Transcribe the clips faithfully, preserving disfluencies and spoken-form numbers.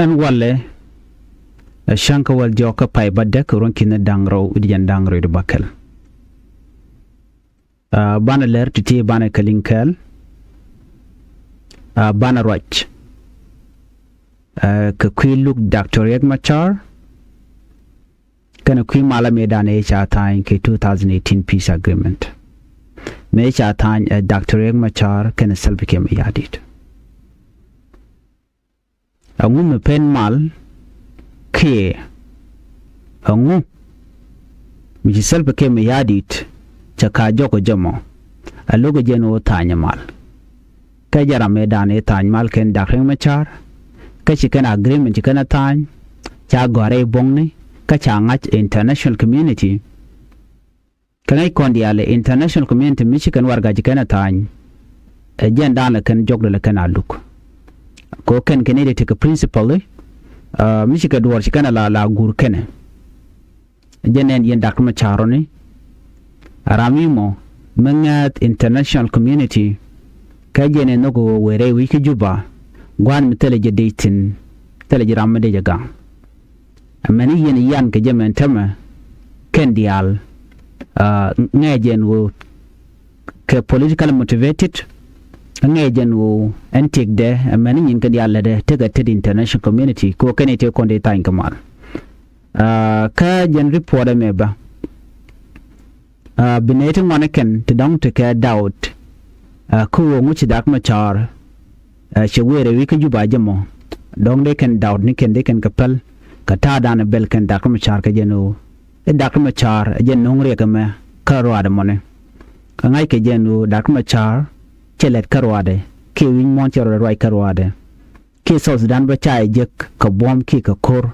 Ɛn walɛ ɛ cäŋ kä wäl jɔk kä pay bädäk ruɔ̱n ki̱n da̱ŋ rɛw wi̱cdɛ jiɛn da̱ŋ rɛw wi̱cdɛ bäkɛl. Aa, banɛ lɛr ti̱ti̱ banɛ kɛ liŋ kɛɛl. Aa, banɛ ruac, aa, kɛ kui̱ luk Doctor Riek Machar kɛnɛ kui̱ malä mëëdan ëë ca tha̱a̱ny kɛ two thousand eighteen peace agreement. Mëë ca tha̱a̱ny ɛ Doctor Riek Machar kɛnɛ Salva Kiir Mayardit. Ɛŋu mi pen mal kiɛ ɛŋu mi ci Salva Kiir Mayardit cɛ ka jɔk ɔ jɛ mɔ? Ɛ lo̱k ɛ jɛn ɣöö tha̱a̱ny ɛ mal. Kä jɛ ram mëëdan ëë tha̱a̱ny mal kɛn Doctor Riek Machar. Kä ci kɛn agreement ci kɛn ɛ tha̱a̱ny ca gɔ̱a̱r rɛy buɔ̱ŋni kä ca ŋa̱c international community. Kä ŋäc kɔn diaal international community mi ci kɛn warɛgak ci kɛn ɛ tha̱a̱ny. Ɛ jɛn da̱a̱n lɛ kɛn jɔkdɛ lɛ kɛn a luk. Kɛ ɣöö kɛn kɛn i̱ dee tekɛ principle i̱, aa, mi ci kɛ duɔ̱ɔ̱r ci kɛn ɛ la la guur kɛnɛ. Jɛn ɛn yɛn Doctor Machar ɔ ni a ram i̱ mɔ mi ŋäth international community. Kä jɛn ɛn nhɔk ɣöö wëë rɛy wi̱c kä Juba gua̱a̱n mi thilɛ jɛ dec thi̱n, thilɛ jɛ ram mi dee jɛ gaŋ. Amäni yɛn yan kɛ jɛ mɛn tämɛ kɛn diaal, aa, ŋɛɛ jɛn ɣöö kɛ political motivated, ŋɛɛ jɛn ɣöö ɛn tëkdɛ amäni nyin kɛn diaal lätdɛ tekɛ tet international community kɛ ɣöö kɛn i̱ tëë kɔn dee tha̱a̱ny kɛ mal. Aa, kä jɛn report ɛmɛ bä. Aa, bi nɛy ti ŋuan kɛn ti dɔ̱ŋ ti kɛ doubt. Aa, kä ɣöö ŋu ci Doctor Machar, aa, cɛ wëë rɛy wi̱c kä Juba jɛ mɔ. Dɔ̱ŋ dee kɛn doubt ni kɛn dee kɛn kɛ päl kɛ ta̱a̱dan bɛl kɛn Doctor Machar kɛ jɛn ɣöö i̱ Doctor Machar ɛ jɛn no̱o̱ŋ riɛk ɛmɛ kä ruaadɛ mɔni. Kä ŋa̱ckɛ jɛn ɣöö Doctor Machar cɛ lɛt kä ruaadɛ kiɛ wi̱c muɔ̱ɔ̱n cɛ rɔ ruac kä ruaadɛ. Kiɛ South Sudan bä ca jɛ jek kɛ buɔ̱m kiɛ kɛ ko̱r.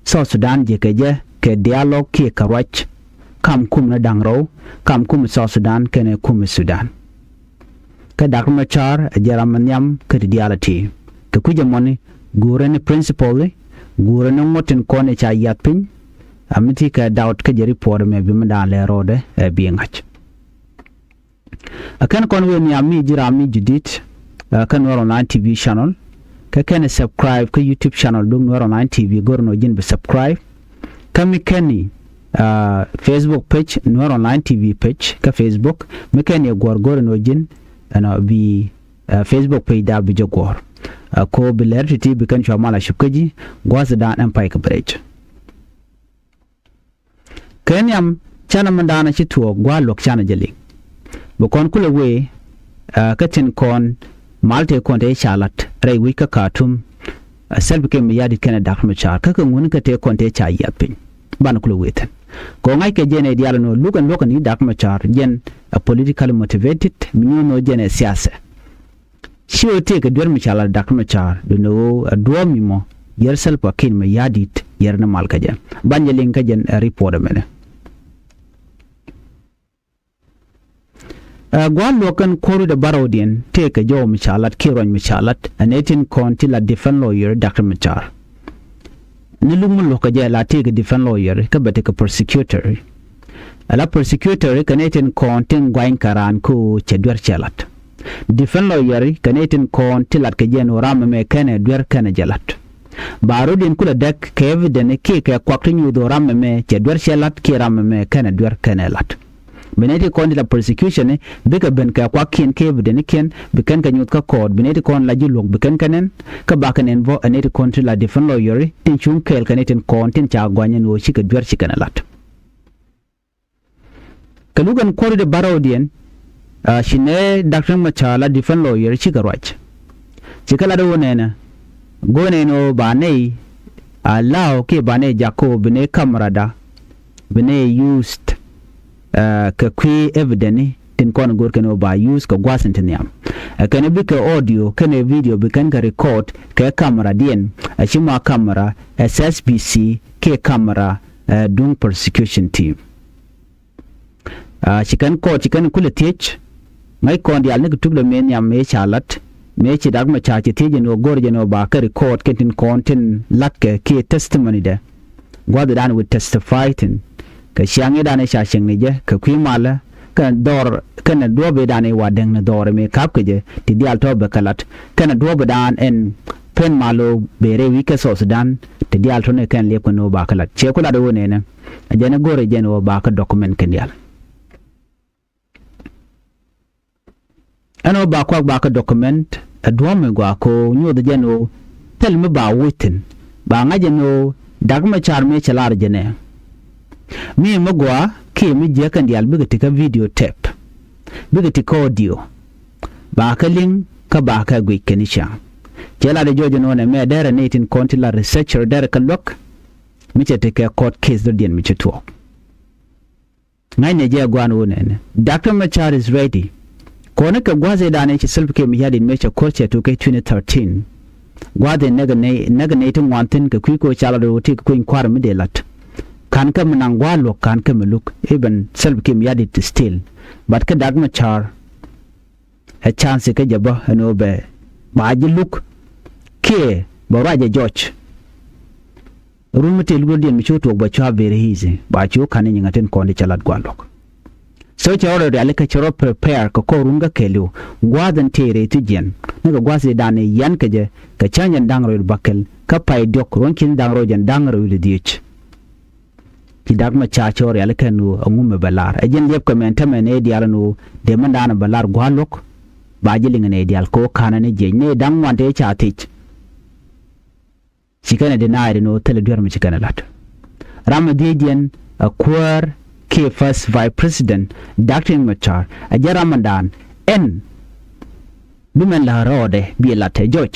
South Sudan jekɛ jɛ kɛ dialogue kiɛ kɛ ruac. Kam kum ni da̱ŋ rɛw, kam kum South Sudan kɛnɛ kum Sudan. Kä Doctor Machar ɛ jɛ ram mi nhiam kä ti diaal ɛ ti. Kɛ kui̱c ɛmɔni guurɛ ni principle i̱, guurɛ ni ŋuɔ̱t tin kɔn i̱ ca yiath piny. Ami ti kɛ doubt kä jɛ report ɛmɛ bi mi da̱a̱n lɛ rɔɔdɛ ɛ bi ŋa̱c. Ɛ kɛn kɔn wëë nhiam mi ji̱ ram mi ji̱ di̱t, ɛ, kä Nuer Online T V channel. Kä kɛn subscribe kä YouTube channel duŋ Nuer Online T V, go̱r nɔ ji̱n bi subscribe. Kä mi kɛn i̱, ɛ, Facebook page, Nuer Online T V page kä Facebook. Mi kɛn i̱ guɔ̱r go̱r nɔ ji̱n ɛnɔ bi, ɛ, Facebook page da bi jɛ guɔ̱r. Ɛ, ko bi lɛr ti̱ti̱ bi kɛn cua mal a cup kä ji̱ gua̱thdan ɛn pay kɛ bɛ rɛc. Kɛ nhiam canɛ mindan ci thuɔɔk gua̱a̱r luɔ̱k canɛ jɛ liŋ. Bi kɔn kulɛ wee, ɛ, kä tin kɔn mal tëë kɔn tëë ca lat rɛy wi̱c kä Khartoum. Ɛ, Salva Kiir Mayardit kɛnɛ Doctor Machar kä kɛ ŋun kä tëë kɔn tëë ca yiath piny. Banɛ kulɛ wee thi̱n. Kɛ ɣöö ŋa̱ckɛ jɛn ɛ diaal ɛn ɣöö luk ɛn luɔ̱k ɛn i̱ Doctor Machar jɛn ɛ politically motivated mi nyuɔ̱n ɣöö jɛn ɛ siasa. Ci ɣöö tëëkɛ duer mi ca lat Doctor Machar duundɛ ɣöö ɛ duɔ̱ɔ̱p mi mɔ yɛr Salva Kiir Mayardit yɛr ni mal kä jɛ. Ban jɛ liŋ kä jɛn ɛ report ɛmɛnɛ. Ɛ, gua̱a̱r luɔ̱k kɛn kuɔ̱r wi̱cdɛ bärɔwdiɛn tëëkɛ jɔw mi ca lat kiɛ ruac mi ca lat ɛ nɛy tin kɔn ti la defense lawyer Doctor Machar. Ni luk mi luɔ̱k kɛ jɛ la tëëkɛ defense lawyer kä bɛ tekɛ prosecutor. Ɛ la prosecutor kɛ nɛy tin kɔn tin gua̱ny kɛ raan kä ɣöö cɛ duer cɛ lat. Defense lawyer kɛ nɛy tin kɔn ti lat kɛ jɛ ɛn ɣöö ram ɛmɛ kɛnɛ duer kɛnɛ jɛ lat. Ba rɔ̱diɛn kulɛ däk kɛ evidence kiɛ kɛ kuak ti nyuuth ɣöö ram ɛmɛ cɛ duer cɛ lat kiɛ ram ɛmɛ kɛnɛ duer kɛnɛ lat. Bi nɛy ti kɔn ti la prosecution bikɛ ben kɛ kuakiɛn kɛ evidence kiɛn bi kɛn kɛ nyuuth kä court, bi nɛy ti kɔn la ji̱ luɔ̱k bi kɛn kɛ nɛn. Kä bakɛ nɛn bä ɛ nɛy ti kɔn ti la defense lawyer tin cuŋ kɛɛl kɛ nɛy tin kɔn tin ca gua̱ny ɛn ɣöö cikɛ duer ci kɛnɛ lat. Kɛ luk ɛn kuɔ̱ri di bärɔwdiɛn, aa, ci nɛ Doctor Machar la defense lawyer cikɛ ruac. Cikɛ lat ɣöö nɛnɛ go̱o̱r nɛn ɣöö ba nɛy, aa, law kiɛ ba nɛy jak ɣöö bi nɛy camera da bi nɛy used, aa, kɛ kui̱ evidence tin kɔn go̱o̱r kɛn ɣöö ba use kɛ gua̱th in ti nhiam. Ɛ kɛn bikɛ audio kɛnɛ video bi kɛn kɛ record kɛ camera diɛn, aa, ci ma camera S S B C kiɛ camera, aa, duŋ prosecution team. Aa, ci kɛn kɔɔt ci kɛn kulɛ thiec. Ŋäc kɔn diaal ni kɛ tukdɛ mëë nhiam mëë ca lat. Mëë ci Doctor Machar ci thiec ɛn ɣöö go̱r jɛn ɣöö ba kɛ record kɛn tin kɔn tin latkɛ kiɛ testimony dɛ. Gua̱thdan wi̱i̱ testify thi̱n kɛ ciaŋ ëëdan ëë ca cieŋ ni jɛ kɛ kui̱ malä kɛnɛ dhɔr kɛnɛ duɔ̱ɔ̱p ëëdan ëë wa däŋ ni dhɔr mëë ka̱p kɛ jɛ ti diaal tɔ̱ bɛ kɛ lat kɛnɛ duɔ̱ɔ̱pdan ɛn pen mal ɣöö ben rɛy wi̱c kä South Sudan, ti diaal tɔ̱ ni kɛn liɛp kɛn ɣöö ba kä lat. Ciɛ ku lat ɣöö nɛnɛ, ɛ jɛn ɛ go̱r ɛ jɛn ɣöö ba kä document kɛn diaal. Ɛn ɣöö ba kuak ba kä document, ɛ duɔ̱ɔ̱p mi gɔaa kɛ ɣöö nyoth ɛ jɛn ɣöö thil mi ba wuc thi̱n, ba ŋa̱c ɛn ɣöö Dak Macar mëë cɛ lar jɛn ɛ. Mi mi gɔaa kiɛ mi jiäk kɛn diaal bikɛ ti kä video tape, bikɛ ti kä audio. Ba kä liŋ kä ba kä guic kɛn i̱ ciaŋ. Cɛ lat ɛ jɔɔc ɛn ɣöö nɛmɛ dɛrɛ nɛy tin kɔn ti la researcher dɛrɛ kä luäk mi cɛ ti kɛ court case dɔ̱diɛn mi ci tuɔɔk. Ŋa̱cnɛ jɛ gua̱a̱n wunɛnɛ, Doctor Machar is ready. Kɔni kɛ gua̱a̱th ëëdan ëë ci Salva Kiir Mayardit mëë cɛ ko̱r cɛ tuk kɛ twenty thirteen. Gua̱a̱th ëë näk nɛy, näk nɛy ti ŋuan thi̱n kɛ kui̱ ko̱ ca lat ɣöö ti kɛ kui̱ny kua̱r mi dee la̱t. Ka̱n kä mi naŋ gua̱a̱r luɔ̱k ka̱n kä mi luk, even Salva Kiir Mayardit still. But kä Doctor Machar, ɛ chance kä jɛ bä ɛn ɣöö bɛ ba ji̱ luk kiɛ bɛ ruac ɛ jɔc. Run mi tëë luk rɔ̱diɛn mi ci wä tuɔɔk bɛ cua very easy, ba ci wä ka̱n ni nyiŋä tin kɔn ti cɛ lat gua̱a̱r luɔ̱k. So cɛ rɔ riali kä cɛ rɔ prepare kɛ kɔr run kä kɛɛliw. Gua̱a̱th ɛn tëë rɛy thi̱jiɛn ni kɛ gua̱a̱th i̱ dan i̱ yɛn kɛ jɛ kɛ cäŋ jɛn da̱ŋ rɛw i̱ bäkɛl kä pay diɔ̱k ruɔ̱n ki̱n da̱ŋ rɛw jɛn da̱ŋ rɛw i̱ dhiec. Ci Dak Macar cɛ rɔ riali kɛn ɣöö ɛŋu mi bɛ lar. Ɛ jɛn liɛp kɛ mɛn tämɛ nɛy diaal ɛn ɣöö dee mɛn da̱a̱n bɛ lar gua̱a̱r luɔ̱k. Ba ji̱ liŋ nɛy diaal kɛ ɣöö ka̱n ɛn i̱ jiɛc nɛy da̱ŋ ŋuan tëë ca thiec. Ci kɛn ɛ deny ɛn ɣöö thilɛ duer mi ci kɛn ɛ la̱t. Ram ɛ dhiec jɛn ɛ kuäär kiɛ first vice president Doctor Riek Machar, ɛ jɛn ram ɛn da̱a̱n ɛn bi mɛn la̱r rɔɔdɛ bi ɛ la̱t ɛ jɔc.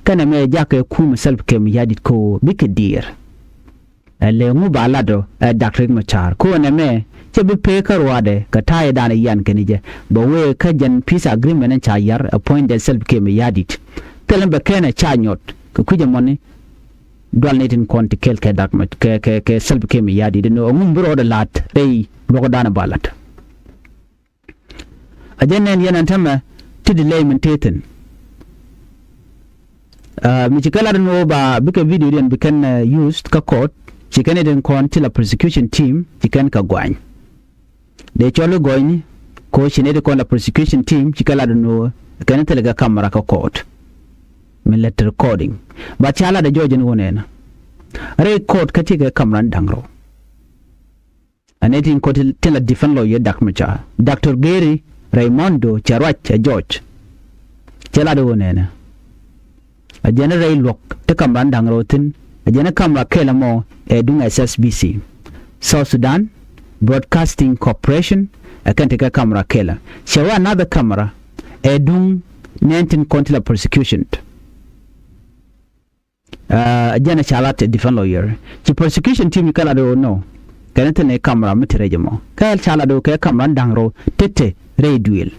Kɛnɛ mɛ jakä kum Salva Kiir Mayardit kɛ ɣöö bikɛ diɛɛr. Ɛ lɛ ŋu ba lat ɔ ɛ Doctor Riek Machar kɛ ɣöö nɛmɛ cɛ bi pek kä ruaadɛ kɛ ta̱a̱ i̱ dan i̱ yan kɛn i̱ jɛ bɛ wee kä jɛn peace agreement in ca yar ɛ puɔ̱nydɛ Salva Kiir Mayardit. Thilɛ bɛ kɛn ɛ ca nyɔt kɛ kui̱c ɛmɔni. Dual ni tin kɔn ti kɛl kɛ Dak Mac-, kɛ, kɛ, kɛ Salva Kiir Mayardit ɛn ɣöö ɛŋu mi bi rɔɔdɛ la̱t rɛy luɔkdan ɛ ba la̱t. A jɛn nɛn yɛn ɛn tämɛ ti delay min tëë thi̱n. Ah, mi ci kɛ lat ɛn ɣöö ba bikɛ video diɛn bi kɛn, eh, used kä court, ci kɛn itin kɔn ti la prosecution team ci kɛn kɛ gɔany. Dee cɔl i̱ gɔanyni kɛ ɣöö ci nɛy ti kɔn la prosecution team ci kɛ lat ɛn ɣöö kɛn thilɛ kɛ camera kä court. Min lät recording. But ca lat ɛ jɔɔc ɛn ɣöö nɛnɛ rɛy court kä ti kɛ camera ni da̱ŋ rɛw. Ɛ nɛy tin kɔn ti, tin la defend lawyer Dak Macar. Doctor Gary Raimondo cɛ ruac ɛ jɔɔc. Cɛ lat ɣöö nɛnɛ. Ɛ jɛn rɛy luɔ̱k ti camera ni da̱ŋ rɛw thi̱n. Ɛ jɛn camera kɛl ɛmɔ ɛ duŋ S S B C. South Sudan Broadcasting Corporation ɛ kɛn ti kɛ camera kɛl. Cɛ wä another camera ɛ duŋ nɛn tin kɔn ti la prosecution. Ah, jɛn ɛ ca lat defend lawyer. Ci prosecution team kɛ lat ɣöö no. Kɛn thilɛ camera mi te rɛy jɛ mɔ. Kɛ ca lat ɣöö kɛ camera ni da̱ŋ rɛw te te rɛy duëël.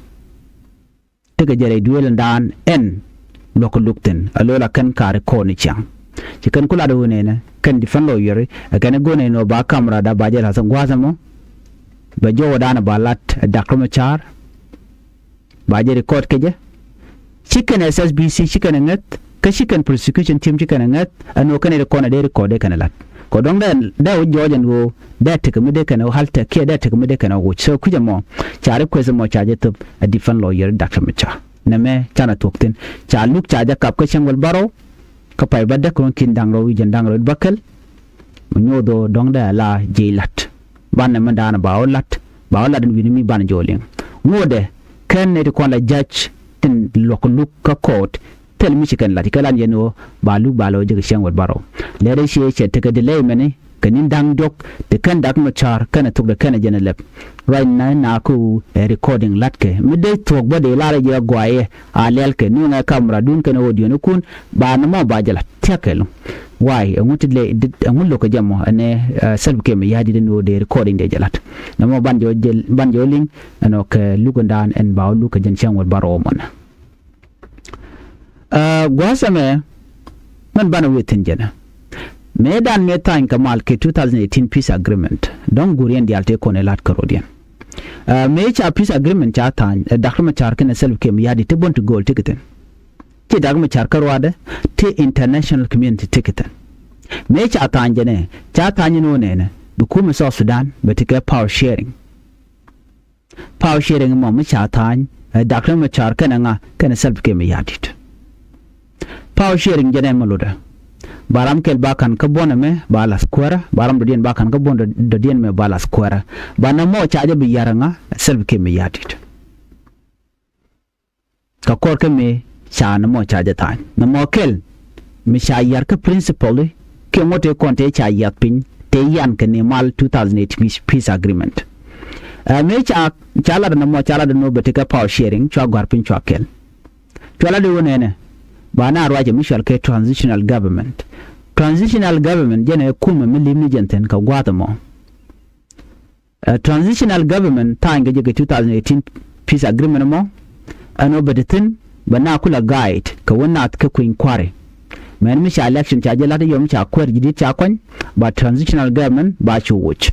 Tekɛ jɛ rɛy duëël in daan ɛn luɔ̱k kɛ luk thi̱n. A lo̱l a kɛn ka record ni ciaŋ. Ci kɛn ku lat ɣöö nɛnɛ. Kɛn defend lawyer. Ɛ kɛn go̱n ɛn ɣöö ba camera da ba jɛ la̱th gua̱a̱th ɛmɔ. Bɛ jɔwä daan ba lat ɛ Dak Riek Macar. Ba jɛ record kɛ jɛ. Ci kɛn S S B C ci kɛn ɛ ŋäth kä ci kɛn prosecution team ci kɛn ɛ ŋäth ɛn ɣöö kɛn ɛ record ɛ dee record dee kɛn ɛ la̱t. Kɛ dɔ̱ŋ dee, dee wä jɔɔc ɛn ɣöö dee tekɛ mi dee kɛn ɛ wä ɣa̱l tɛk kiɛ dee tekɛ mi dee kɛn ɛ wä wuc. So kui̱c ɛmɔ ca request ɛmɔ ca jɛ thöp ɛ defend lawyer Dak Riek Macar. Nɛmɛ canɛ thuɔ̱k thi̱n ca luk ca jɛ kap kä cäŋ wäl bärɔw. Kä pay bädäk ruɔ̱n ki̱n da̱ŋ rɛw i̱ jɛn da̱ŋ rɛw i̱ bäkɛl. Mi nyoth ɣöö dɔ̱ŋ dee ala jiɛc la̱t. Banɛ mi da̱a̱n ba wä la̱t ba wä la̱t in wi̱ni mi banɛ jɔɔliŋ. Ŋotdɛ kɛn nɛy ti kɔn la ja̱c tin luɔ̱k luk kä court. Thil mi ci kɛn la̱t ci kɛ la̱t yɛn ɣöö ba luk ba lɛ wä jek cäŋ wäl bärɔw. Lɛr i̱ ciɛ cɛ tekɛ delay mɛni kɛ ni̱n da̱ŋ diɔ̱k ti kɛn Dak Macar kɛnɛ thokdɛ kɛnɛ jɛn ɛ lɛp. Ruac na na kä wu ɛ recording latkɛ mi dee thuɔ̱k bä dee lar jɛ guayɛ a lɛlkɛ nuŋɛ camera dun kɛnɛ audio ni kun ba ni mɔ ba jɛ lat thia̱k kɛ luŋ. Why ɛŋu ti lɛ ɛŋu lo̱k kɛ jɛ mɔ ɛnɛ, eh, Salva Kiir Mayardit ni wä dee recording dee jɛ lat. Nɛ mɔ ban jɛ wä jɛ ban jɛ wä liŋ ɛn ɔ kɛ luk ɛn daan ɛn ba wä luk kɛ jɛn cäŋ wäl bärɔw mɔnɛ. Ɛ, gua̱a̱th ɛmɛ mɛn banɛ wee thi̱n jɛnɛ. Mëë dan mëë tha̱a̱ny kɛ mal kɛ two thousand eighteen peace agreement dɔ̱ŋ guur yɛn diaal tëë kɔn ɛ la̱t kärɔ̱diɛn. Ɛ, mëë ca peace agreement ca tha̱a̱ny ɛ Dak Riek Macar kɛnɛ Salva Kiir Mayardit ti buɔ̱n ti gööl ti kɛ thi̱n. Ci Dak Riek Macar kä ruaadɛ ti international community ti kɛ thi̱n. Mëë ca tha̱a̱ny jɛnɛ ca tha̱a̱ny ni wä nɛnɛ bi kumɛ South Sudan bɛ ti kɛ power sharing. Power sharing mɔ mi ca tha̱a̱ny ɛ Dak Riek Macar kɛnɛ ŋa kɛnɛ Salva Kiir Mayardit. Power sharing jɛn ɛn mi lotdɛ. Ba ram kɛl ba ka̱n kä buɔ̱n ɛmɛ ba la̱th kuäärä, ba ram dɔ̱diɛn ba ka̱n kä buɔ̱n dɔ̱diɛn ɛmɛ ba la̱th kuäärä. Ba nɛmɔ ca jɛ bi ya̱r ɛŋa? Ɛ Salva Kiir Mayardit. Kä kɔr kä mëë ca nɛmɔ ca jɛ tha̱a̱ny nɛmɔ kɛl mi ca ya̱r kä principle i̱ kiɛ ŋuɔ̱t tëë kɔn tëë ca yath piny tëë yan kɛ ni mal two thousand eight peace, peace agreement. Ɛ mëë ca ca lat nɛmɔ ca lat nɔ bɛ ti kɛ power sharing cua gɔ̱a̱r piny cua kɛl. Cua lat i̱ wä nɛnɛ ba na ruacɛ mi cual kɛ transitional government. Transitional government jɛn ɛ kumɛ mi li̱p ni jɛn thi̱n kɛ gua̱a̱th ɛmɔ. Ɛ transitional government tha̱a̱ny kɛ jɛ kɛ two thousand eighteen peace agreement mɔ. Ɛn ɔ bɛ ti thi̱n bɛ na kulɛ guide kɛ wä nath kä kui̱ny kua̱ri. Mɛn mi ca election ca jɛ la̱t i̱ yɔm ca kuäär ji̱ di̱t ca kuany ba transitional government ba cu woc.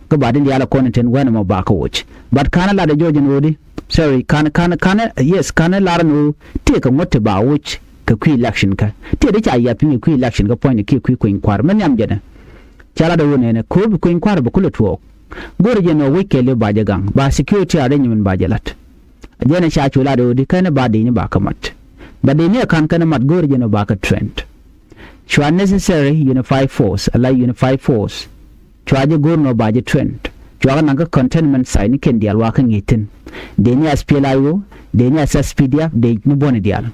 Kä ba tin diaal ɛ kɔn in ten wɛn ɛmɔ ba kä woc. But ka̱n ɛ lat ɛ jɔɔc ɛn ɣöödi, sorry, ka̱n ka̱n ka̱n ɛ, yes, ka̱n ɛ lar ɛn ɣöö tëëkɛ ŋuɔ̱t ti ba woc kɛ kui̱ election kä tëë di ca yath piny kɛ kui̱ election kä puɔ̱ny ni kiɛ kui̱ kui̱ny kua̱r mɛ nhiam jɛnɛ. Ca lat ɛ ɣöö nɛnɛ ko̱o̱p kui̱ny kua̱r bɛ kulɛ tuɔɔk. Go̱rɛ jɛ nɔ wec kɛɛliw ba jɛ gaŋ ba security arrangement ba jɛ la̱t. Jɛn ɛ ca cu lat ɛ ɣöö di kɛn ɛ ba dicni ba kä mat. Ba dicni ɛ ka̱n kɛn ɛ mat go̱rɛ jɛ nɔ ba kä trend. Cua necessary unified force ala unified force. Cua jɛ go̱r nɔ ba jɛ trend. Cua kɛ naŋ kä containment site ni kɛn diaal wa kä ŋi̱i̱c thi̱n. Dicni ɛ S P L A I O, dicni ɛ S P D F, dicni buɔ̱ni diaal.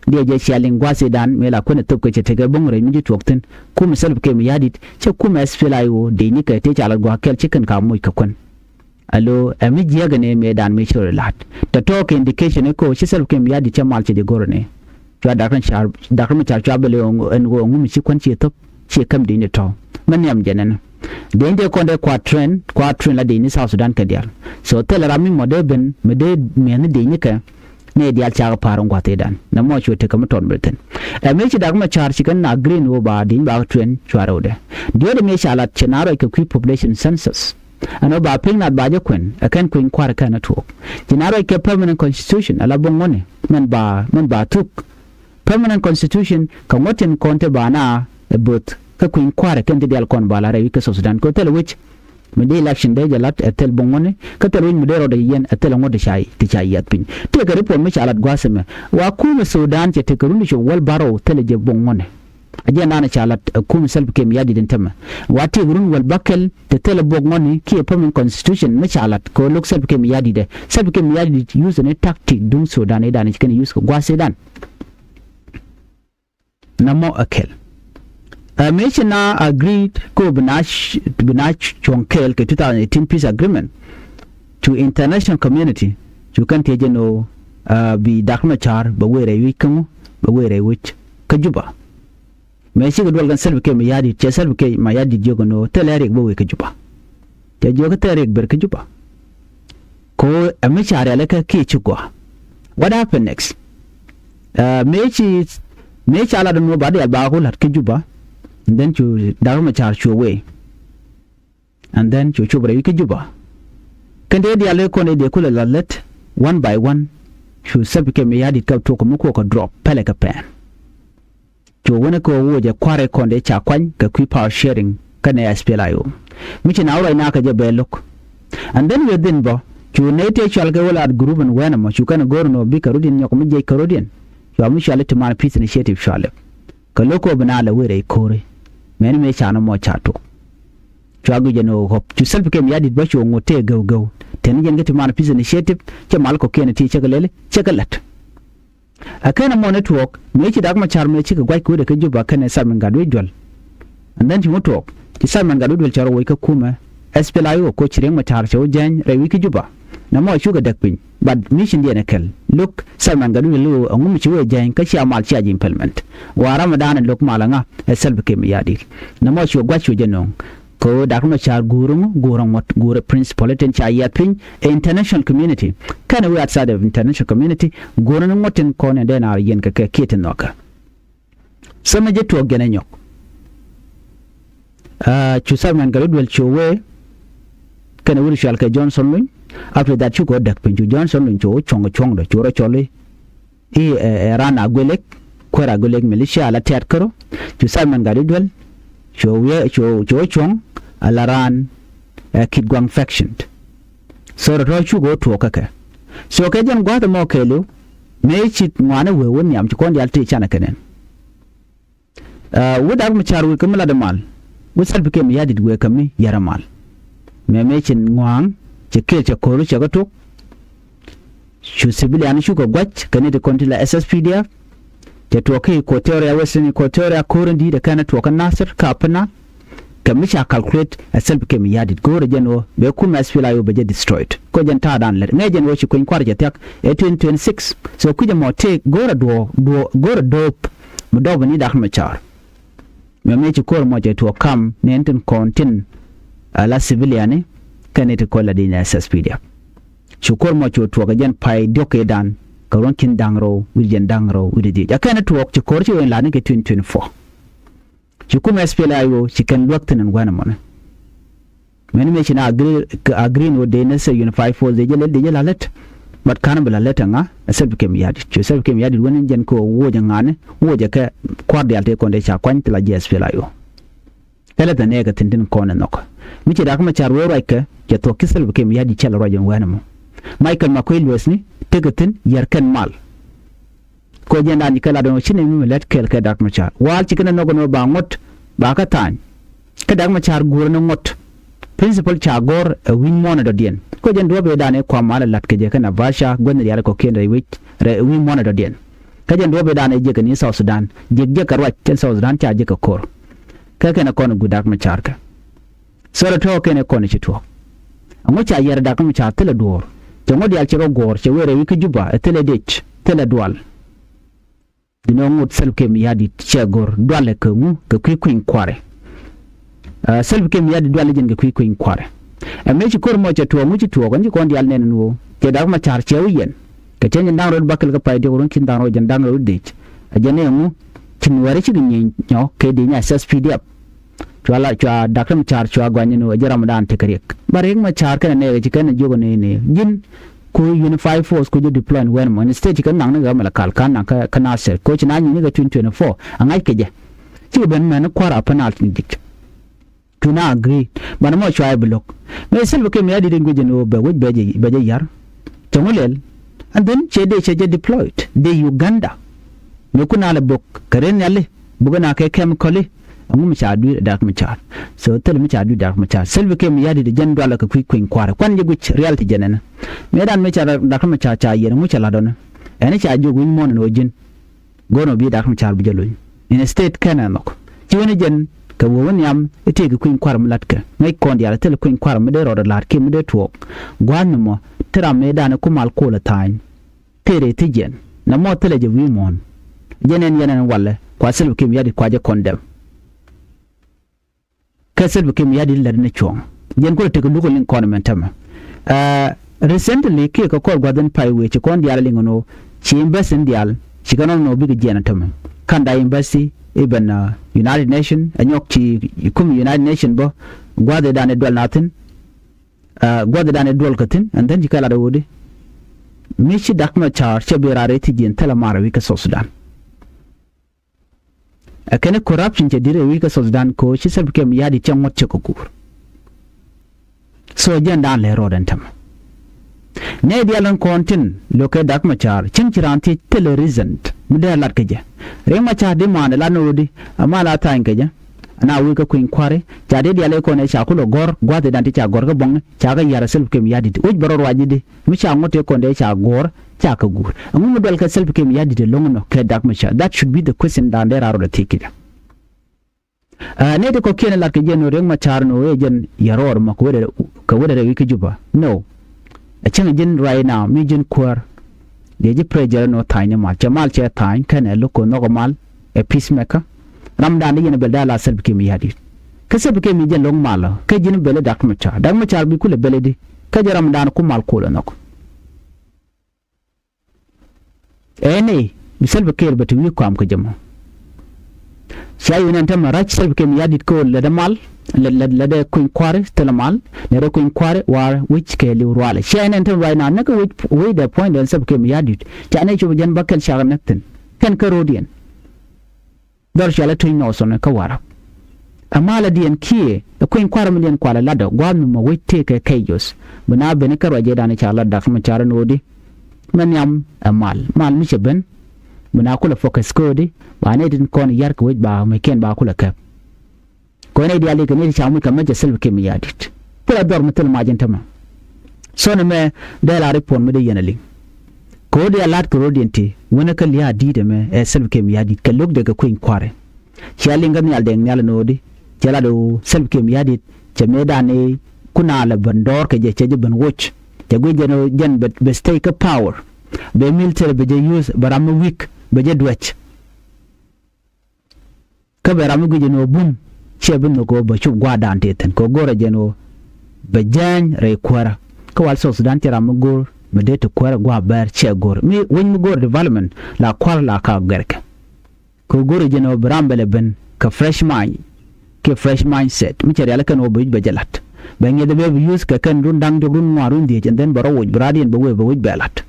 Diɛ jɛ cia liŋ gua̱a̱th i̱dan mëë la kuän ɛ thop kɛ cɛ tekɛ bo̱ŋ rɛy mi ji̱ tuɔɔk thi̱n. Kumɛ Salva Kiir Mayardit cɛ kumɛ S P L A I O dicni kɛ tëë ca lat gua̱a̱th kɛl ci kɛn ka moc kɛ kuän. Alo ɛ mi jiäkɛ ni mëëdan mi cor ilat. Tɛ tɔɔk kɛ indication i̱ ko̱ ci Salva Kiir Mayardit cɛ mal cɛ jɛ go̱r ni. Cua Dak Macar, Dak Macar cua bɛ lɛ ɛn ɣöö ŋum ci kuän ci thop ci käm dicni tɔ̱. Mɛ nhiam jɛ nɛn. Dicni dee kɔn dee kua trend, kua trend la dicni South Sudan kɛ diaal. So thilɛ ram mi mɔ dee ben mi dee mi̱eth ni dicni kɛ. Nɛ diaal cakɛ pa̱a̱r in gua̱thidan nɛ mɔ cu tekɛ mi tɔt mi thi̱n. Ɛ mëë ci Dak Macar ci kɛn na green ɣöö ba di̱ny ba kɛ tuɛn cua rɛwdɛ. Diɔ̱ɔ̱dɛ mëë ca lat cɛ na ruac kɛ kui̱ population census. Ɛn ɣöö ba pi̱ŋ nath ba jɛ kuɛn ɛ kɛn kui̱ny kua̱r kɛn ɛ tuɔɔk. Ci na ruac kɛ permanent constitution ala bo̱ŋ ŋuɔ̱ni mɛn ba mɛn ba thuk. Permanent constitution kɛ ŋuɔ̱t tin kɔn te ba na ɛ bo̱th kä kui̱ny kua̱r ɛ kɛn ti diaal kɔn ba la rɛy wi̱c kä South Sudan kɛ thilɛ wec. Mi dee election dee jɛ lat ɛ thil bo̱ŋ ŋuɔ̱ni kä thil wi̱c mi dee rɔɔdɛ yɛn ɛ thil ŋuɔ̱t ti ca, ti ca yiath piny. Tëëkɛ report mi ca lat gua̱a̱th ɛmɛ wa kumɛ Sudan cɛ tekɛ run ti cop wäl bärɔw thilɛ jɛ bo̱ŋ ŋuɔ̱ni. A jɛn daanɛ ca lat ɛ kumɛ Salva Kiir Mayardit in tämɛ wa tëëkɛ run wäl bäkɛl ti thilɛ bo̱ŋ ŋuɔ̱ni kiɛ permanent constitution mi ca lat kɛ ɣöö lo̱k Salva Kiir Mayardit ɛ Salva Kiir Mayardit use ni tactic duŋ Sudan i̱ daanɛ ci kɛn use kɛ gua̱a̱th i̱ dan. Nɛmɔ ɛ kɛl. Ɛ mëë ci na agreed kä bi na, bi na cuɔ̱ŋ kɛɛl kɛ two thousand eighteen peace agreement. Cu international community cu kɛn tiec ɛn ɣöö bi Dak Macar bɛ wëë rɛy wi̱c kä ŋu, bɛ wëë rɛy wi̱c kä Juba. Mëë cikɛ duɔl kɛn Salva Kiir Mayardit cɛ Salva Kiir Mayardit jiök ɛn ɣöö thilɛ riɛk bä wëë kä Juba. Cɛ jiök thilɛ riɛk ber kä Juba. Ko ɛ mi ca rialikä kiɛ ci gɔaa. What happened next? Mëë ci, mëë ca lat ɛn ɣöö ba diaal ba ku la̱t kä Juba. And then cu Dak Macar cu wëë. And then cu cop rɛy wi̱c kä Juba. Kɛn tëë diaal ëë kɔn ëë dee kulɛ la̱t lät one by one. Cu Salva Kiir Mayardit kɛ tuɔk kɛ mi kuɔk kɛ drop pɛlɛ kɛ pɛn. Cu wänɛ kɛ ɣöö wocɛ kua̱r ɛ kɔn dee ca kuany kɛ kui̱ power sharing kɛnɛ S P L A I O. Mi ci na wä ruac na kɛ jɛ bɛ lo̱k. And then within bä cu nɛy tëë cual kɛ wä lat group in wɛn ɛmɔ cu kɛn ɛ go̱r ɛn ɣöö bikɛ rɔ̱diɛn nyɔk mi jiɛc kɛ rɔ̱diɛn. Cua mi cual i̱ Timana Peace Initiative cua lɛp. Kɛ lo̱k kɛ ɣöö bi na lɛ wëë rɛy ko̱ri. Mɛni mëë ca nɔmɔ ca tok. Cua guic ɛn ɣöö ɣɔ̱p cu Salva Kiir Mayardit bä cu ŋot tëë gäw gäw. Teni jɛn kä Timana Peace Initiative cɛ mal kɔ̱kiɛn ɛ ti cɛ kɛ lɛli cɛ kɛ la̱t. Ɛ kɛn ɛmɔ ni tuɔɔk mëë ci Dak Macar mëë cikɛ gua̱c ko̱dɛ kä Juba kɛnɛ Simon Gatwec Dual. And then ci ŋu tuɔɔk ci Simon Gatwec Dual cɛ rɔ woc kä kumɛ S P L A I O koci Riek Macar cɛ wä jääny rɛy wi̱c kä Juba. Nɛmɔ cukɛ däk piny but mission diɛn ɛ kɛl. Lo̱k Simon Gatwec Dual ɣöö ɛŋu mi ci wee jääny kä cia mal cia ji̱ implement. Wa Ramadan ɛ lo̱k mal ɛŋa ɛ Salva Kiir Mayardit. Nɛmɔ cukɛ gua̱c cu jɛ nöŋ. Kɛ ɣöö Dak Macar guurä ŋu guurä ŋuɔ̱t guurä principle tin ca yiath piny ɛ international community. Kɛnɛ wee outside of international community guurä ni ŋuɔ̱t tin kɔn in dee naar yɛn kɛ kɛ kiɛ tin nhɔkä. Sɛmɛ jɛ tuɔɔk jɛn ɛ nyɔk. Cu Simon Gatwec Dual cu wee kɛnɛ wut cual kɛ Johnson Luny. After that cu kɛ wä däk piny cu Johnson Luny cu wä cuɔ̱ŋ cuɔ̱ŋdɛ cu rɔ cɔl i̱ i̱ ɛ ran Aguelek kuäär Aguelek militia ala tɛ̈t kärɔ. Cu Simon Gatwec Dual cu wiɛ cu cu cuɔ̱ŋ ala ran ɛ Kitgwang faction. So rɔ tɔ̱ cukɛ wä tuɔɔk kä kɛ. So kɛ jɛn gua̱a̱th ɛmɔ kɛɛliw mëë ci ŋuanɛ wee wä nhiam ci kɔn diaal tëë canɛ kɛ nɛn. Ɛ, wut Dak Macar wëë kä mi latdɛ mal. Wut Salva Kiir Mayardit wëë kä mi yɛrɛ mal. Mɛmɛ ci ŋua̱a̱ŋ, ci kɛɛl, cɛ ko̱r, cɛ kɛ tok. Cu civilian cukɛ gua̱c kɛ ni ti kɔn ti la S S P D F. Cɛ tuɔɔk kä Equatoria, Western Equatoria, ko̱r in di̱i̱t ɛ kɛn ɛ tuɔɔk kä Nasir kä Upper Nile. Kɛ mi ca calculate ɛ Salva Kiir Mayardit go̱o̱rɛ jɛn ɣöö bɛ kumɛ S P L A-IO bɛ jɛ destroyed. Kɔ jɛn ta̱a̱ dan lɛt ŋɛ jɛn ɣöö ci kueny kua̱r cɛ thia̱k ɛ twenty twenty-six. So kui̱c ɛmɔ tëë go̱o̱rɛ duɔ̱ɔ̱p, duɔ̱ɔ̱p, go̱o̱rɛ do̱o̱p mi dɔɔp ni Dak Macar. Mɛ mëë ci ko̱r mɔ cɛ tuɔɔk kam ni ɛn tin kɔn tin ala civilian ni kɛn ni ti kɔl la di ni S S P D F. Cu ko̱r mɔ cu tuɔɔk ɛ jɛn pay diɔ̱k kɛ dan kɛ ruɔ̱n ki̱n da̱ŋ rɛw wi̱cdɛ jiɛn da̱ŋ rɛw wi̱cdɛ dhieec. A kɛn ni tuɔɔk ci ko̱r ci wen la ni kɛ twenty twenty-four. Ci kumɛ S P L A-IO ci kɛn luäk thi̱n ɛn gua̱n ɛmɔni. Mɛn mëë ci na agree, agree ni wä dee ni sɛ unified force dee jɛ lät, dee jɛ la lät. But ka̱n bi la lät ɛŋa ɛ Salva Kiir Mayardit. Cu Salva Kiir Mayardit wä ni jɛn kɛ wä wocɛ ŋa̱ni, wocɛ kɛ kua̱r diaal tëë kɔn dee ca kuany ti la jɛ S P L A-IO. Kɛ lät ɛ nɛɛkɛ thi̱n tin kɔn ɛ nhɔk. Mi ci Dak Macar wee ruackɛ, cɛ thuɔ̱k ki Salva Kiir Mayardit cɛ la ruac ɛn wɛn ɛmɔ. Michael Makuei Lueth ni, tekɛ thi̱n, yɛr kɛn mal. Kɔ jiɛn dan ci kɛ lat ɛn ɣöö ci nɛy mi mi lät kɛɛl kɛ Dak Macar. Wal ci kɛn ɛ nhɔk ɛn ɣöö ba ŋuɔ̱t, ba kä tha̱a̱ny. Kä Dak Macar guurä ni ŋuɔ̱t. Principal ca gɔ̱r ɛ wi̱ny muɔ̱ɔ̱n ɛ dɔ̱diɛn. Kɔ jiɛn duɔ̱ɔ̱p ëë dan ëë kuam mal ɛ la̱t kɛ jɛ kɛn a Basha guäthni rial kɔ̱kiɛn rɛy wi̱c, rɛ wi̱ny muɔ̱ɔ̱n ɛ dɔ̱diɛn. Kä jiɛn duɔ̱ɔ̱p ëë dan ëë jiäk kɛ ni South Sudan. Jiäk jiäk kɛ ruac kɛn South Sudan ca jiäk kɛ ko̱r. Kä kɛn ɛ kɔn ɛ guut Dak Macar kɛ. Thɔrɛ tɔ̱ kɛn ɛ kɔn ɛ ci tuɔɔk. Ɛŋu ca yɛr Dak Macar thilɛ duɔ̱ɔ̱r. Cɛ ŋu diaal cɛ kɛ guɔ̱ɔ̱r cɛ wëë rɛy wi̱c kä Juba ɛ thilɛ dec, thilɛ dual. Di nɔ ŋot Salva Kiir Mayardit cɛ go̱r dualɛ kɛ ŋu kɛ kui̱ kui̱ny kua̱rɛ. Ɛ, Salva Kiir Mayardit dualɛ jɛn kɛ kui̱ kui̱ny kua̱rɛ. Ɛ mëë ci ko̱r mɔ cɛ tuɔɔk ŋu ci tuɔɔk ɛn ci kɔn diaal nɛn ɛn ɣöö cɛ Dak Macar cɛ wi̱i̱ yɛn. Kɛ cɛ nyin da̱ŋ rɛw bakɛl kä pay diɔk ruɔ̱n ki̱n da̱ŋ rɛw jɛn da̱ŋ rɛw dec. Ɛ jɛn ɛ ŋu ci Nuɛɛri cikɛ nyieny nyɔk kɛ di nya S S P D F. Cua la, cua Dak Macar cua gɔany ni ɣöö jɛ ram dan tekɛ Riek. Ba Riek Macar kɛnɛ nɛɛkɛ ci kɛn jiök ni ni ji̱n ku unified force ku jɛ deploy wɛn mɔ. Instead ci kɛ naŋ ni kɛ Malakal, ka naŋ kä, kä Nasir. Ko ci na nyieny ni kɛ twenty twenty-four. A ŋa̱c kɛ jɛ. Cikɛ ben mɛn kua̱r a penalty ni ji̱k. Cu na agree. Banɛ mɔ cua bi lo̱k. Mëë Salva Kiir Mayardit in guic in ɣöö bɛ wec bɛ jɛ, bɛ jɛ ya̱r. Cɛ ŋu lɛl. And then cɛ dee cɛ jɛ deployed. Dee Uganda. Mëë kun a lɛ bök kɛ ren nhiali. Bukɛ na kɛ chemical i̱. Ɛŋu mi ca dui̱r Dak Macar. So thil mi ca dui̱r Dak Macar. Salva Kiir Mayardit jɛn dualɛ kɛ kui̱ kui̱ny kua̱rɛ. Kuan jɛ guic reality jɛn ɛnɛ. Mëë dan mi ca Dak Macar ca yiɛn ɛŋu cɛ la̱t ɔnɛ. Ɛn ca jiök wi̱ny muɔ̱ɔ̱n ɛn ɣöö ji̱n. Go̱o̱r ɛn ɣöö bi Dak Macar bi jɛ luny. Instead kɛn ɛ nhɔk. Ci wen jɛn kɛ wee wä nhiam i̱ tëëk kui̱ny kua̱r mi la̱tkɛ. Ŋäc kɔn diaal thil kui̱ny kua̱r mi dee rɔɔdɛ la̱r kiɛ mi dee tuɔɔk. Gua̱a̱th ni mɔ ti ram mëë dan i̱ ku mal kuɔl ɛ tha̱a̱ny. Tëë rɛy thi̱c yɛn. Nɛ mɔ thilɛ jɛ wi̱i̱ muɔ̱ɔ̱n. Jɛn ɛn yɛn ɛn walɛ kua Salva Kiir Mayardit kua jɛ condemn. Kɛ Salva Kiir Mayardit lät ni cuɔ̱ɔ̱ŋ. Jɛn kulɛ tekɛ lukɛ liŋ kɔn mɛn tämɛ. Ɛ, recently kiɛ kɛ kɔr gua̱th in pay wee ci kɔn diaal liŋ ɛn ɣöö ci embassy in diaal ci kɛ nɔn nɔ bikɛ jiɛn tämɛ. Canada embassy, even, ɛ, United Nation, ɛ nyɔk ci kum United Nation bä gua̱th in dan in dual na thi̱n. Ɛ, gua̱th in dan in dual kä thi̱n, and then ci kɛ lat ɛ ɣöö di mi ci Dak Macar cɛ bi raar i̱ thi̱c jiɛn thilɛ mar ɛ wi̱i̱ kä South Sudan. Ɛ kɛn i̱ corruption cɛ di̱t ɛ wi̱i̱ kä South Sudan kɛ ɣöö ci Salva Kiir Mayardit cɛ ŋuɔ̱t cɛ kɛ guur. So jɛn dan lɛ rɔɔdɛ ɛn tämɛ. Nɛy diaal in kɔn tin lo̱kɛ Dak Macar cieŋ ci raan thiec thilɛ reason mi dee lat kɛ jɛ. Riek Macar di maandɛ lat ni ɣöö di ama la tha̱a̱ny kɛ jɛ. Ana wi̱i̱ kä kui̱ny kua̱ri ca dee diaal in kɔn ɛ ca kulɛ gɔ̱r gua̱th in dan ti ca gɔ̱r kä buɔ̱ŋni ca kɛ ya̱r ɛ Salva Kiir Mayardit wec bɛ rɔ ruac ji̱ di. Mi ca ŋuɔ̱t tëë kɔn dee ca guɔ̱ɔ̱r ca kɛ guur. Ɛŋu mi dual kɛ Salva Kiir Mayardit ɛlɔ̱ŋ ɛnɔ kɛ Dak Macar? That should be the question dan dee raar rɔɔdɛ thiec kɛ jɛ. Ɛ, nɛy ti kɔ̱kiɛn ɛ lat kɛ jɛn ɣöö Riek Macar ɛn ɣöö ɛ jɛn yɛ rɔɔd ɛmɔ kɛ wetdɛ, kɛ wetdɛ rɛy wi̱c kä Juba. No. Ɛ cäŋ ji̱n right now mi ji̱n kuäär. Dee ji̱ pressure ɛn ɣöö tha̱a̱ny ni mal. Cɛ mal cɛ tha̱a̱ny kɛnɛ lo̱k kɛ nhɔk ɛ mal ɛ peacemaker. Ram dan dee yɛn ɛ bɛl dee a la Salva Kiir Mayardit. Kä Salva Kiir mi jɛn lo̱ŋ mal ɔ. Kä ji̱n bɛl ɛ Dak Macar. Dak Macar bi kulɛ bɛl ɛ di. Kä jɛ ram dan ku mal kuɔl ɛ nhɔk. Ɛn ɛ bi Salva Kiir bɛ ti wi̱i̱ kɔam kɛ jɛ mɔ. Cia yun ɛn tämɛ rac Salva Kiir Mayardit kɛ ɣöö lätdɛ mal, lät, lät, lätdɛ kui̱ny kua̱ri thilɛ mal, lätdɛ kui̱ny kua̱ri war wi̱c kɛ li̱w rualɛ. Cia yun ɛn tämɛ right now näk kɛ wi̱c, wi̱cdɛ puɔ̱nydɛ ɛn Salva Kiir Mayardit. Ca nɛy cop jɛn bäkɛl cakɛ näk thi̱n. Kɛn kä ro̱diɛn. Dhɔr cɔalɛ Tuny Northern kä Warap. Ɛ malɛ diɛn kiɛ ɛ kui̱ny kua̱r mi diɛn kualɛ latdɔ gua̱a̱th mi mɔ wec tëëkɛ kɛy joth. Bi na ben kä ruacɛ dan ca lat Dak Macar ni ɣöö di. Mɛ nhiam ɛ mal. Mal mi cɛ ben. Bi na kulɛ focus kɛ ɣöö di ba nɛy tin kɔn yar kɛ wec ba mɛ kiɛn ba kulɛ kɛp. Kɔn nɛy diaal ikɛ nɛy ti ca muc kɛ mɛ cɛ Salva Kiir Mayardit. Kulɛ dhɔr mi thil mac in tämɛ. So nɛ mɛ dee la report mi dee yɛn a liŋ. Kɛ ɣöö dee a la̱t kɛ ro̱diɛn ti wänä kä lia̱a̱ di̱i̱t ɛmɛ ɛ Salva Kiir Mayardit kɛ lo̱kdɛ kɛ kui̱ny kua̱rɛ. Cia liŋ kä Nhial Dɛŋ Nhial ɛn ɣöö di cɛ lat ɣöö Salva Kiir Mayardit cɛ mëëdan i̱ kun a lɛ ben dɔɔr kɛ jɛ cɛ jɛ ben woc. Cɛ guic jɛn ɣöö jɛn bɛ, bɛ stay kä power. Bɛ military bɛ jɛ use bɛ ram mi weak bɛ jɛ duäc. Kä bɛ ram mi guic jɛn ɣöö bum ciɛ bi nhök ɣöö bɛ cup gua̱a̱rdan tëë thi̱n kɛ ɣöö go̱rɛ jɛn ɣöö bɛ jääny rɛy kuäärä. Kä wal South Sudan cɛ ram mi go̱o̱r mi dee ti kuäärä gua̱a̱r bɛɛr ciɛ go̱o̱r mi wec mi go̱o̱r development la kua̱r la ka gɛrkɛ. Kɛ go̱o̱ri jɛn ɔ bi ram bɛ lɛ ben kɛ fresh mind kiɛ fresh mindset mi cɛ rialikä ni ɔ bi wi̱c bɛ jɛ la̱t. Bɛ ŋi̱eth bɛ bi use kɛ kɛn run da̱ŋ diɔk run ŋuan run dhiec and then bɛ rɔ woc bi raadiɛn bɛ wee bɛ wi̱c bɛ la̱t.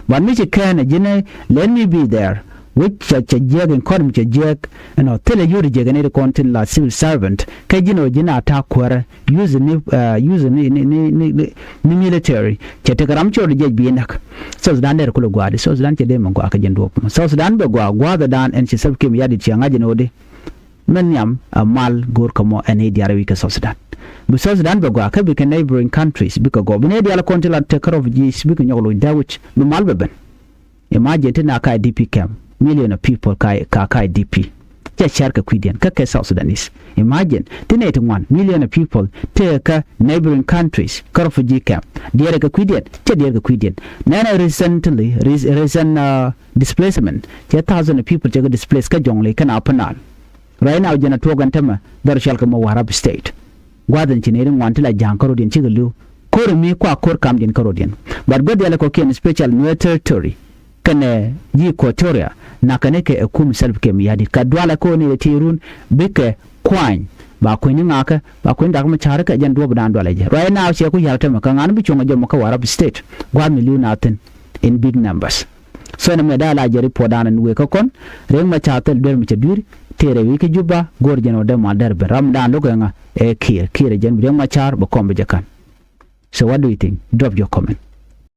But mi ci kɛn ɛ ji̱n ɛ let me be there wi̱c cɛ cɛ jiɛk in kɔn mi cɛ jiɛk ɛn ɔ thilɛ yuri jiɛk ɛn iri kɔn tin la civil servant kɛ ji̱n ɔ ji̱n a ta̱a̱ kuäärä. Use ni, uh, use ni, ni, ni, ni, ni, ni military. Cɛ tekɛ ram cɔɔl jiɛc bi näk. South Sudan der kulɛ gua̱a̱di. South Sudan cɛ dee mɛ gua̱a̱ kɛ jɛn duɔ̱p. South Sudan bɛ gua̱a̱ gua̱a̱th dan ɛn ci Salva Kiir Mayardit ciɛ ŋa̱c ɛn ɣöö di. Mɛ nhiam a mal go̱o̱r kɛ mɔ ɛn i̱ diaar wi̱i̱ kɛ South Sudan. Bi South Sudan bɛ gua̱a̱ kä bikɛ neighboring countries bikɛ gɔw bi nɛy diaal kɔn ti la tekɛ refugees bikɛ nyɔk loc dee wi̱c bi mal bɛ ben. Imagine ti na ka I D P camp, million of people ka, ka, ka I DP. Cɛ cɛr kɛ kui̱diɛn kä kɛ South Sudanese. Imagine ti nɛy ti ŋuan million of people tëë kä neighboring countries kä refugee camp. Diɛɛr kɛ kui̱diɛn, cɛ diɛɛr kɛ kui̱diɛn. Nɛnɛ recently, re-, recent uh, displacement cɛ thousand of people cɛ kɛ displace kä Jonglei kä na Upper Nile. Right now jɛn a tuɔɔk ɛn tämɛ dhɔr cɔal kɛ mɔ Warrap State. Gua̱th in ci nɛy ri ŋuan ti la ja̱a̱ŋ kärɔ̱diɛn cikɛ li̱w. Ko̱r mi kua ko̱r kamdiɛn kärɔ̱diɛn. But gua̱th diaal kɔkiɛn special Nuer territory kɛnɛ ji̱ Equatoria nakä ni kɛ ɛ kum Salva Kiir Mayardit kɛ dualɛ ko̱r ni ti run bikɛ kuany. Ba kueny ni ŋakä ba kueny dak mi ca̱ri kɛ jɛn duɔ̱ɔ̱p dan dualɛ jɛ. Right now ciɛ ku ya̱r tämɛ kä ŋa̱n bi cuɔ̱ŋ ɛ jɛ mɔ kä Warrap State. Gua̱th mi li̱w na thi̱n in big numbers. So nɛ mɛ daa la jɛ report dan ni wek kä kɔn. Riek Machar thil duer mi cɛ dui̱r tëë rɛy wi̱i̱ kä Juba go̱o̱r jɛn ɔ dee mal dɛr ben ram dan lo̱k ɛŋa ɛ Kiir Kiir ɛ jɛn bi Riek Machar bɛ kɔm bi jɛ ka̱n. So what do you think? Drop your comment.